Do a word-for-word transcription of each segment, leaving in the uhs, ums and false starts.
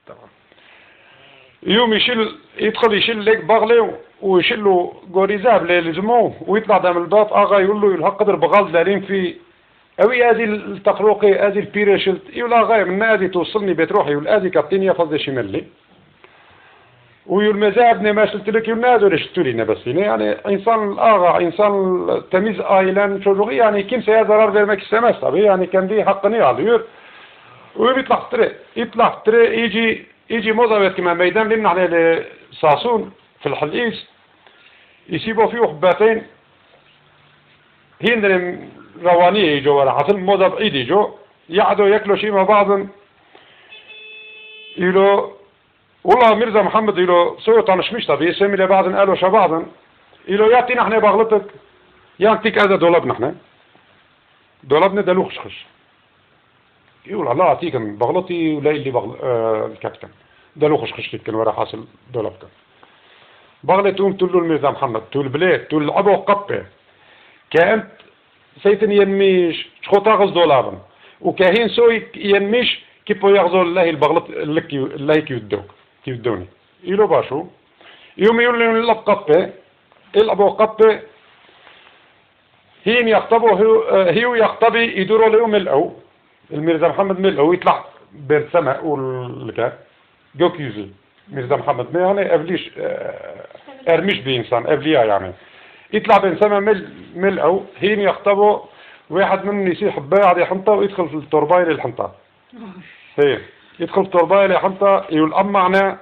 تمام. يوم يشل، يدخل يشل لك بغلة ويشل له قوري ذهب ليلزموه، ويطلع دام الباب، آغا يقول له: "يلها قدر بغال دلالين في". أوي أزي التخروقي، أزي البيرة شلت، يقول: "آغا من أزي توصلني بيت روحي، والأزي كابتن يا فضل شمال لي". ويقول: "ما زادني ما شلت لك"، يقول: "ما هذول شلتوا لي بس هنا". يعني إنسان الآغا، إنسان تميز آيلان شو يعني، كم سيا ضرر غير ما كسمس، طبيعي يعني، كان دي حقني على يور. ويطلع تري، يطلع تري، يجي يجي موضة بيت كمان ميدان، لأن احنا لصاصون في الحلقيس، يسيبوا فيه خباتين، هندن روانية يجوا ورا حفل موضة بعيد يجوا، يقعدوا ياكلوا شي مع بعضن. يلو: "والله ميرزا محمد"، يلو: "سوي طنش مشتا بيسم إلى بعضن، قالوا شبعضن". يلو: "يا تي نحن بغلطك، يا تيك هذا دولاب نحن، دولابنا دلو خشخش". يقول: "لا، تيكن بغلطي ولا اللي بغل-، آه، الكابتن. ده لو خش خش تيكن ورا حاصل دولابكن". بغلط، تقوم تقول له الميرزا محمد، تقول: "بليت"، تقول: "لعبه قبه. كأنت سيتن ينميش، شخو تاغز دولابن. وكاهين سوي ينميش، كيبو يغزو الله البغلط، اللي كي-، الله كي يدوك، كي يدوني". يلو باشو. يوم يقول له: "لعب قبه". العبوا قبه. هين يخطبوا، هيو، آه، هيو يخطبي يدوروا ليو ملعو. الميرزا محمد ملعو يطلع بين سما والكا. جو كيزي. ميرزا محمد ما يعني أبليش، آه، أرميش بإنسان، أبليا يعني. يطلع بين سما مل-، ملعو. هين يخطبوا، واحد منهم يصير حباية على حنطة ويدخل في الترباية للحنطة. هي. يدخل في الترباية للحنطة، يقول: "أما أنا".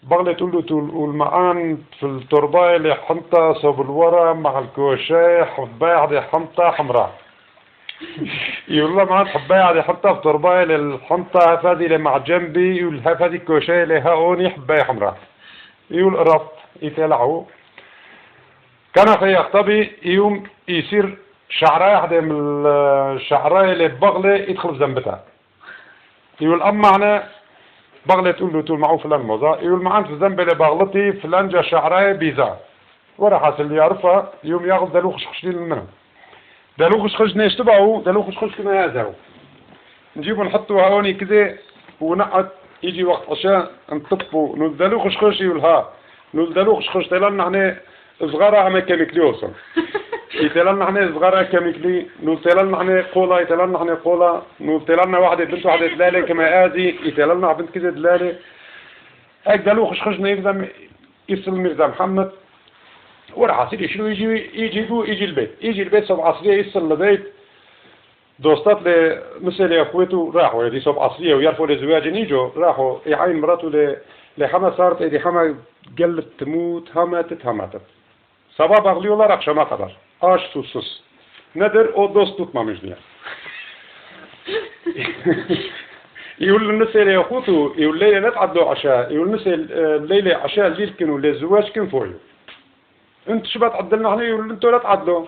بغلة تقول له: "تقول، والمعان في الترباية لحنطة صوب الورا مع الكوشاي، حباية دي حنطة حمراء". يقول له: "معان حباية دي حنطة في ترباية للحنطة، فادي لي مع جنبي، والها فادي كوشاي لها اوني حباية حمراء". يقول: "ربط". يتلعو. كان في يختبي يوم يصير شعراية حدا من الشعراية اللي بغلة يدخل في ذنبتها. يقول: "أما أنا". بغلة تقول له: "تقول معو فلان موزة". يقول: "معان في الذنب اللي بغلطي فلان جا شعراية بيزا". ورا حاصل اللي يعرفها يوم ياخذ دلوخ شخشلين منه. دلوخ شخش نيش تبعه، دلوخ شخش كما يازاو. نجيبو نحطو هاوني كذا ونقعد، يجي وقت عشاء نطبو، نقول: "دلو خشخش"، يقول: "ها". نقول: "دلو خشخش". تيلان نحن صغار عم كمكلي وصل. تيلان نحن صغار كمكلي، نقول: "تيلان نحن قولا"، تيلان نحن قولا، نقول: "تيلان واحدة بنت واحدة دلالة كما آزي"، تيلان بنت كذا دلالة. هيك دلو خشخش نيفزم يصل ميرزا محمد. ورا حاصل شنو يجي، يجي بو، يجي البيت، يجي البيت صوب عصرية يصل لبيت. دوستات لمسألة أخوته راحوا، يعني، صوب عصرية ويعرفوا لزواج نيجو، راحوا يعاين مراته ل-، لحما صارت، إيدي حما قلت تموت، ها ماتت، ها ماتت. صباح بغليو الله رخشة ما قدر. آش سوسوس. ندر أو دوست توت ما مجنية. يقول له نسأل يا أخوته، يقول ليلة لا تعدلوا عشاء، يقول نسأل، آه، ليلة عشاء الليل كانوا للزواج كان فوقه. انت شبه تعدلنا احنا، يقول انتو لا تعدلوا.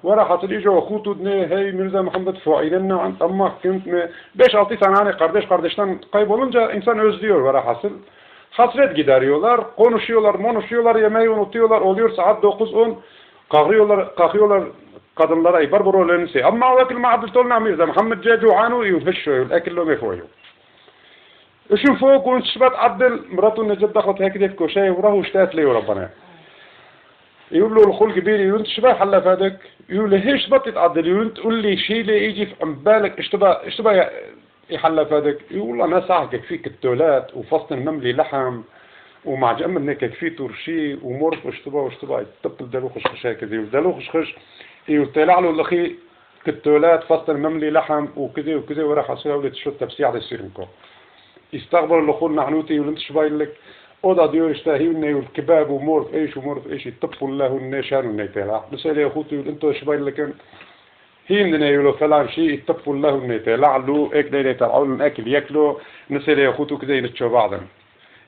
ورا خاطر اجوا اخوتو دني، هاي ميرزا محمد فوعي لنا عن طمع كنت م-، بيش الطي سنة انا قردش، قردش تن قايبولون جا انسان اوز ديور ورا حاصل. حاصلت جدار يولار، قونو شيولار، مونو شيولار، يميون وطيولار، اوليور ساعات دو قزقون، قاغريولار، قاغيولار، قدم لار اي بربرو لنسي. اما واكل ما عدلتولنا ميرزا محمد جا جوعانو يوهشو، الاكل لو ما فويو. اشوفو كون شبت عدل، مراتو نجد دخلت هكذا في كوشاي وراه واشتات لي وربنا. يقول له الخل كبير، يقول: "انت شبه حلا فادك؟" يقول له: "هيش بطي تعدل؟" يقول: "انت قول لي شي لي يجي في عم بالك، اشتبه، اشتبه يا-، يحلى فادك؟" يقول: "والله ناس عهدك في كتولات وفصل مملي لحم ومع جمع هناك في ترشي ومرف اشتبه واشتبه." يطب الدلوخ خشخش هكذا، يقول: "دلوخ خشخش". يقول: "طلع له الاخي كتولات فصل مملي لحم وكذا وكذا، وراح اسوي ولد شو تبسيع على السيرنكو". يستقبل الاخو النعنوتي، يقول: "انت شو باين لك؟ اوضا ديور اشتهي منه"، يقول: "كباب ومورف ايش ومورف ايش"، يطبوا له النيشان والنيتيلا. بس يا اخوتي، يقول: "انت شو باين لك انت؟" هي من يقولوا فلان شيء، يطبوا له النيتيلا، لو هيك ليلة تلعوا لهم اكل ياكلوا. نسأل يا اخوتو كذا ينتشوا بعضهم.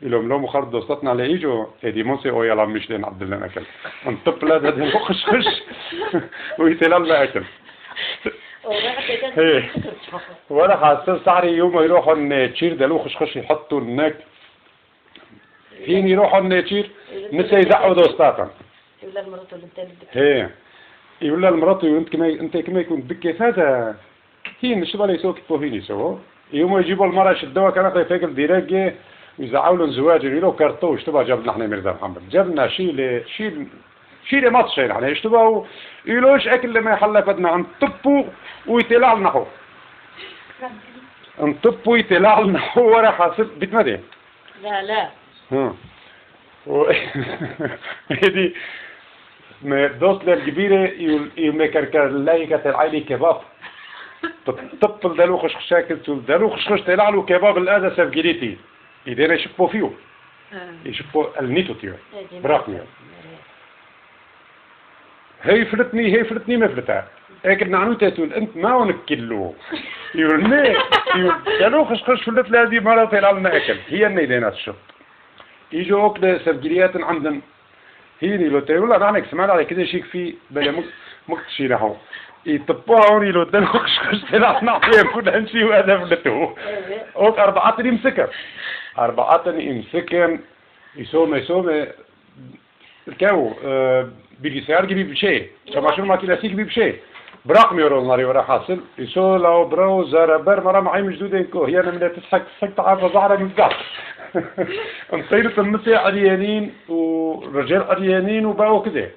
يقول لهم: "لو مخرج دوستنا على ايجو، ايدي مونسي او يلا مش لين عبد الله اكل". انطب له ده، ده خش خش. ويتيلا له اكل. هي. ولا حاسس سحري يوم يروحوا النيتشير ده لو خش خش يحطوا النك. حين يروحوا النيتشير، نسى يزعوا دوستاتا. يقول للمرأة اللي بتلد. هي. يقول للمرأة: "انت كما، انت كما يكون بك هذا". هي مش بالي سوق فوهيني سو. يوم يجيبوا المرأة شدوها كانت تاكل ديريكي، ويزعوا لهم زواج، يقولوا كرتوش، تبع جاب نحن ميرزا محمد. جبنا شيلة، شيل، شيلة مطشة نحن، اشتبهوا، يقولوا ايش اكل لما يحلى بدنا، انطبوا ويتلع نحو. انطبوا ويتلع نحو ورا حاسب، بتمدي. لا، لا. ها. و-، هيدي، ما دوت للكبيرة، يو-، يو ما كركر لايكة العيلة كباب. تطبل دلو خش خشاكل، تقول دلو خش خش تلعلو كباب الآن سفقريتي. إذا يشبوا فيه. آه. يشبوا النيتو تيو. إيه، دي براقني. مرة. هي فلتني، هي فلتني، ما فلتها. هيك نعنو تيتون، أنت ما هون كلو. يقول، ليه؟ يقول، دلو خش خش فلت لازم مرة تلعلنا أكل. هي النيلين الشط. يجوا اوكل سفجريات عندن. هيني لو تقول لا، نحن سمعنا على كذا شيء في بلا مك-، مكتشي له. يطبوها هوني لو دلو خش خش تلعب نعطيهم كل شيء وهذا فلتو. اوك أربعة يمسكن. أربعة يمسكن. يسومه، يسومه. الكاو، آه، بيجي سيار جيبي بشيء. كما شنو ما كنا سيك بيبشي. براق ميورو ناري ورا حاصل. يسو لو برو زارا بر مرا معي مجدودين كو. هي أنا من تسحق، تسحق تعافى زعرا من قاع. نطير تمسي عريانين ورجال عريانين وباو كذا.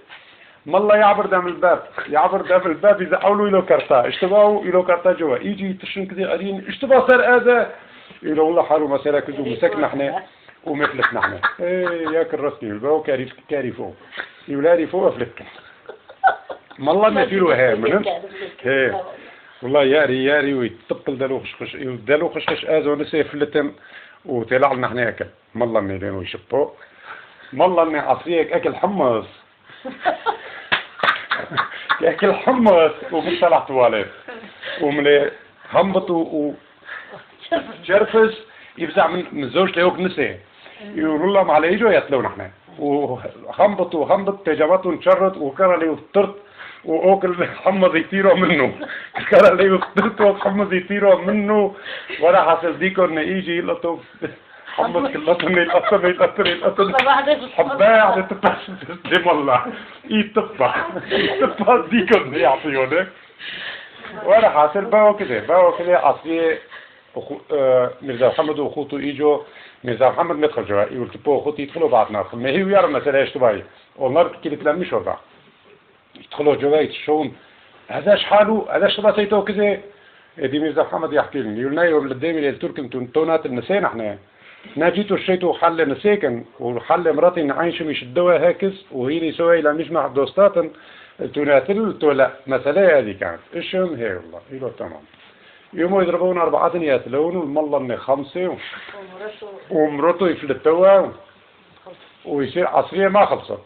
ما الله يعبر دام الباب. يعبر دام الباب إذا أولو إلو كرتا. اشتباو إلو كرتا جوا. يجي يتشن كذا عريان. اشتبا صار آذى. إلو والله حالو مسألة كذو مسكنا احنا. ومثلتنا احنا. ايه، ياكل رسمي. الباو كاري، كاري فوق. يولاري فوق أفلتكم. ما الله ما في له هي من. هي. والله ياري، ياري ويتطبل دلو خشخش، دلو خشخش آزو نسي فلتن وتلعلنا احنا ياكل. ما الله ما يلين ويشبو. ما الله اني عصريك اكل حمص. اكل حمص ومصطلح تواليت. وملي هنبط و، و، جرفس يفزع من، من زوجته يوك نسي. يقول الله ما عليه يجوا يتلون احنا. وخنبط وخنبط تجمعت ونشرت وكرا لي وفطرت. وأوكل حمص يطيروا منه. كرا لي وفطرت وحمص يطيروا منه. ولا حاصل ديكو انه يجي يلطف. حمص كلتني يلطف، يلطف، يلطف. صباح ده في الصبح. حباية عم تطفش. والله. يطفى. يطفى ديكو انه يعطيونه. ولا حاصل باو كده، باو كده عصير. أخو-، آه، ميرزا محمد وأخوته إيجو، ميرزا محمد مدخل جوا، يقول: "تبو أخوتي يدخلوا بعض ناس." ما هي ويا رمى سلاش تباي. والله كده تلمش وضع. يدخلوا جوا يتشون. "هذا شحاله؟ هذا شو بسيته كذا؟" إدي ميرزا محمد يحكي لي. يقول: "نا يوم للديم إلى الترك انتو، انتو نات النسينا احنا. نا جيتوا شيتوا حل نسيكن، وحل مراتي نعيش مش الدواء هاكس، وهيني سوي لمجمع دوستاتن، انتو ناتل، انتو لا." مسألة هذه كانت. الشم هي والله. يقول: "تمام." يومو يضربون أربعة ياتلون، والملا إنه خمسة، و-، ومرته يفلتوها، ويصير عصرية ما خلصت.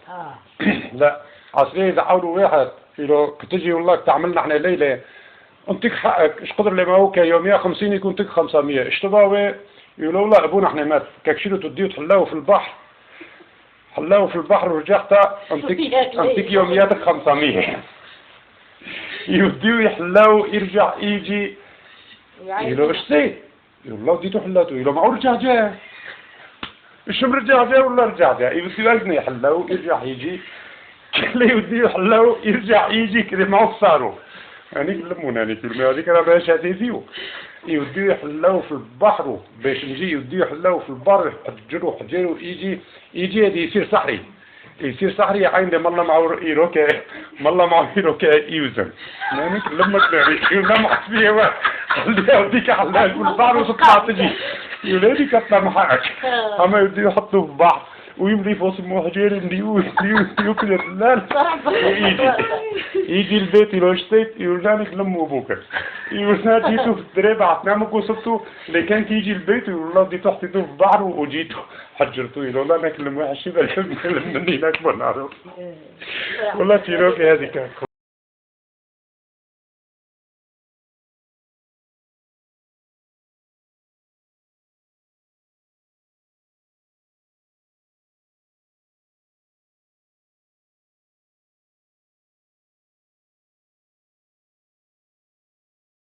لا، عصرية إذا عاودوا واحد، يقولوا: "كتجي والله تعملنا احنا ليلة، انطيك حقك، ايش قدر لما هو كان يوميا خمسين يكون تك خمسمية." اشتباوي، يقولوا: "لا، أبونا احنا مات، كاكشيلو تديه تحلاه في البحر." حلاو في البحر ورجعت، انطيك، انطيك يومياتك خمسمية. يوديو يحلاو، يرجع يجي. يقولوا: "ايش سي؟" يقول: "والله وديتو حلاتو." يقول: "ما هو رجع جاي. الشم رجع جاي ولا رجع جاي؟" يوديو أجنه يحلاو، يرجع يجي. كله يوديو يحلاو، يرجع يجي كده ما هو صاروا. يعني يلمون، يعني كل ما هذيك أنا باش هذه فيه. يوديو يحلاو في البحر، باش نجي يوديو يحلاو في البحر، يحجروا حجروا، يجي يجي هادي يصير سحري. يصير سحري، عين ده ملا معور إيروكا، ملا معور إيروكا يوزن. يعني لما تلاقي يوزن مع فيه، خليها وديك على البحر وتطلع تجي. يوليدي كتنا معاك. أما يودي يحطوه في بحر، ويملي فوس موحجين، يملي، يملي، يملي، يملي، لا، لا. ويجي. يجي البيت، يلو اشتيت، يولانك لم أبوك. يولانك جيتو في الدريبة، عتنامك وصلتو، لكن كي يجي البيت، يقول: "الله دي تحت، دي في بحر، وجيتو." حجرتو يلو لا ناكل المويه حشي بل مني ناكل نارو. والله تيروكي هذه كان